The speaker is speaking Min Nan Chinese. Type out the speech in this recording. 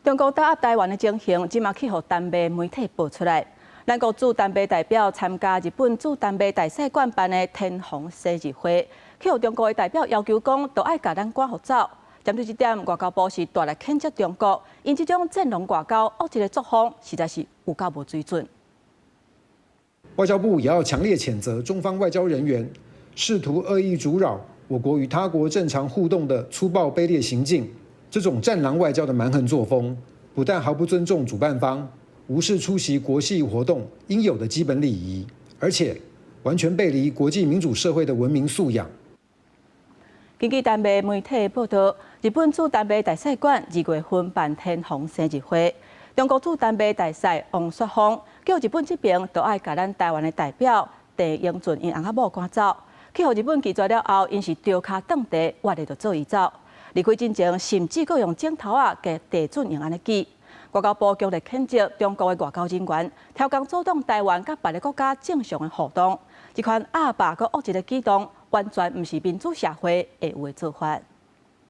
中國打壓台灣的情形，這馬去予丹麥媒體報出來。咱國駐丹麥代表參加日本駐丹麥大使館辦的天皇生日會，去予中國的代表要求講，都愛共咱趕予走。針對這點，外交部是大力譴責中國，𪜶這種戰狼外交惡一个作風，實在是有夠無水準。外交部也要強烈譴責中方外交人員試圖惡意阻擾我國與他國正常互動的粗暴卑劣行徑。這種戰狼外交的蠻橫作風，不但毫不尊重主辦方，無視出席國際活動應有的基本禮儀，而且完全背離國際民主社會的文明素養。根據丹麥媒體報道，日本駐丹麥大使館2月份辦天皇生日會，中國駐丹麥大使王雪峰叫日本這邊都愛共咱台灣的代表鄭英俊𪜶翁仔某趕走，去予日本拒絕了後，𪜶是著跤斷地，活的就做伊走。離開進前，甚至閣用指頭仔共鄭俊英按呢指。外交部強烈譴責中國的外交人員，刁工阻擋台灣佮別个國家正常的互動。這款鴨霸閣惡一个舉動，完全毋是民主社會會有的做法。